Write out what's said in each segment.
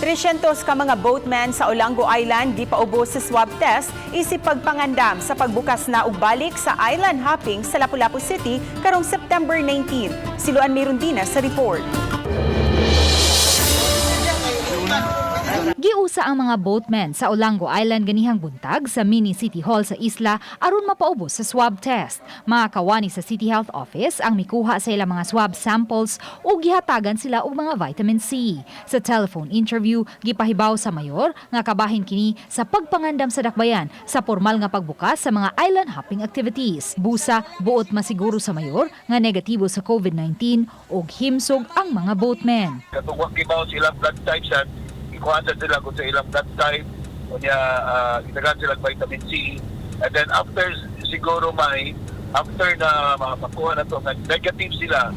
300 ka mga boatmen sa Olango Island gipaubos sa swab test isip pagpangandam sa pagbukas na og balik sa island hopping sa Lapu-Lapu City karong September 19. Si Luan Mirundina sa report. Giusa ang mga boatmen sa Olango Island ganihang buntag sa mini City Hall sa isla aron mapaubos sa swab test. Mga kawani sa City Health Office ang mikuha sa ilang mga swab samples ug gihatagan sila og mga vitamin C. Sa telephone interview, gipahibaw sa mayor nga kabahin kini sa pagpangandam sa dakbayan sa formal nga pagbukas sa mga island hopping activities. Busa, buot masiguro sa mayor nga negatibo sa COVID-19 ug himsog ang mga boatmen. Katong wa kibaw sa ilang blood type sa ikuha sa sila kung sa ilang blood type, unya itagan sila og vitamin C, and then after siguro may after na makuha na to nga negative sila,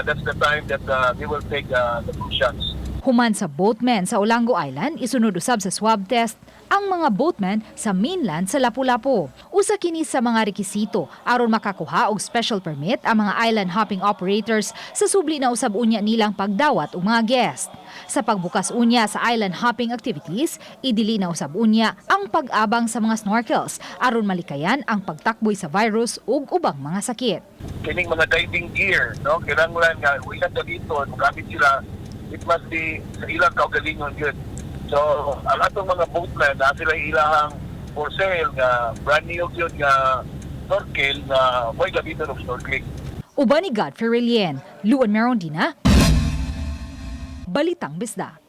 that's the time that they will take the two shots. Human sa boatmen sa Olango Island, isunod usab sa swab test ang mga boatmen sa mainland sa Lapu-Lapu. Usa kini sa mga rekisito aron makakuha og special permit ang mga island hopping operators sa subli na usab unya nilang pagdawat og mga guest. Sa pagbukas unya sa island hopping activities, idili na usab unya ang pag-abang sa mga snorkels aron malikayan ang pagtakboy sa virus ug ubang mga sakit. Kining mga diving gear, no, kailangan nga kung ilang dito gamit sila, it must be sa ilang kaugalingon yun. So ang atong mga boatmen na sila ilahang for sale nga brand new yun nga snorkel nga mo'y gamiton og snorkeling. Uban ni Godfrey Relien, Luan Merondina, Balitang Bisdak.